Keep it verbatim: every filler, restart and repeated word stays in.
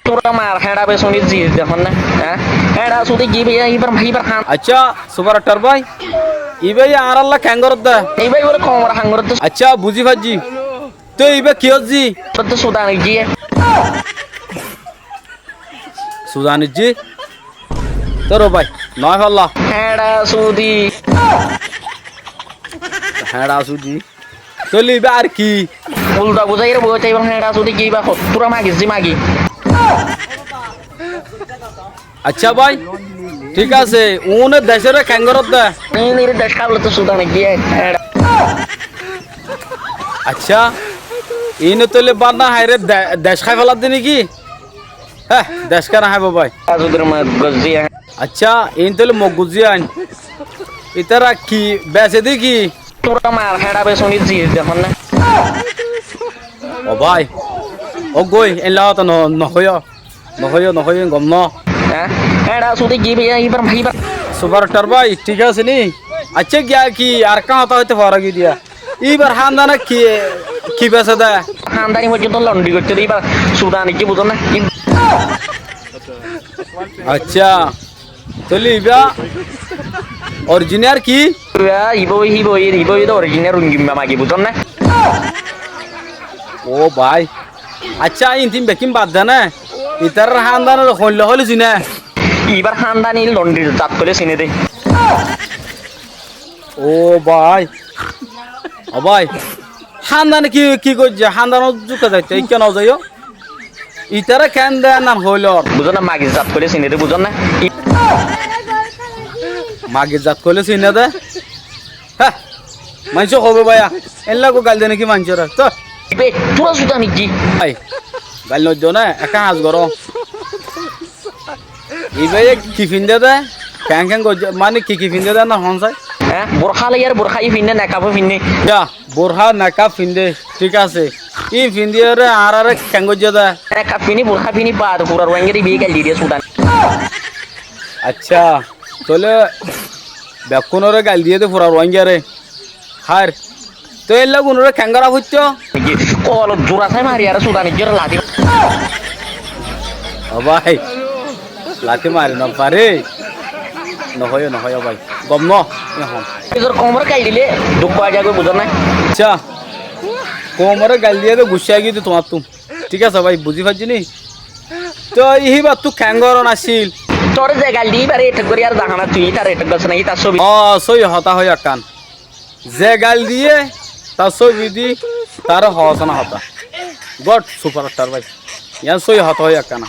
Tura mar héñça besonir zis dekón na, há? Héñça sudi ki bái, ibar, ibar hán. Accá, Super Star bái, ibá ye añárálla keén gorédde? Ibá ye bóle koumor hán gorédde. Accá, buzí faijjí. Tói ibá kiyór zi? Tói sudani zi. Sudani zi? Tói ró bái, noói falla. Héñça sudi. Héñça sudi. Tóile ibá ar ki? Ulda buzáiyeré boói táiba, héñça sudi ki ibá hottúra magi zi magi. Accá bái, thík asé, uúne decóre keén gorédde? Iín ere dec háibolla tó sudani giyé, héñça. Accá, iíne tóile bát no háiyeré de-, dec hái féladde néki? Héh, dec keén háibo bái? Héñça sudir mog gozzi, héñça. Accá, iín tóile mog gozzi ain. Ítara ki, bese dé ki? Tura mar héñça besonir zis dekón na. Ó bái, ó goi, éilla hotá no, nohoiyó. Nohoiyó, nohoiyó, gom no. Há? Héñça sudi ki bái, ibar, ibar. Super Star bái, thík asé ni? Accá, giya ki arekkán hotá hoitó faro goi diya. Ibar hándane ki, ki bese dé? Hándani foijjonto londri goittó dé ibar sudani ki buzón na? Accá. Tóile ibá orijinal ki? Ibá, ibá ói, ibá ói, ibá ói dé orijinal Rungimma magi, buzón na? Ó bái. Accá, iín tin bekkín bad de né? Ítarar hándanor hoilla hoilé siné? Ibár hándani londrir zat hoilé siné dé. Ó bái. Ó bái. Hándani ki, ki goijjé? Hándanot zúka zaitó, ikká nozaiyó. Ítare keén de nan hoilor. Buzón na, magir zat hoilé siné dé, buzón na? I- Magir zat hoilé siné dé? Há, maincé hoibó báiya, éilla gó gail de néki maincóre? Tó. Ibá tura suda néki? Bái, gail noiddo né, ekkán ham goró. Ibáye ki findé dé? Keén keén goijjé, mani ki ki findé dé na hon sai? Há, burká loiyaré burká yó findé, nekaf ó findé. Yá, burká, nekaf findé, thík asé. Íin findíyoré añáráre keén goijjé dé? Nekaf findí, burká findí, baade fura Ruáinggare ibáye gail diyé dé sudan. Accá, tóile bekkúnoré gail diyé dé fura Ruáinggare. Háir, toi éilla gunóre keéngori foittó? Ki, kolot zura sai mari, aró sudanijjor lati. Ó bái, lati mari nofaré. Nohoiyó, nohoiyó bái. Gom no, ehón. Nizor koumoré gail dilé duk fa zagói, buzón na? Accá, koumoré gail diyé dé guccá aigiyói dé tuáñttú. Thík asé bái, buzí faijjí ni? Toi híbattú keéngori no accíl? Toré ze gail diyé, íbaré etek gorí ar zahana, tui ítare etek gorí na, ítar sóbi. Ó, sóiyi hotá hoiyó ekkán. Ze gail diyé, tar sóbi di, taré hoó sána hotá. Good, super star bái. Yián sóiyi hotá hoiyó ekkán.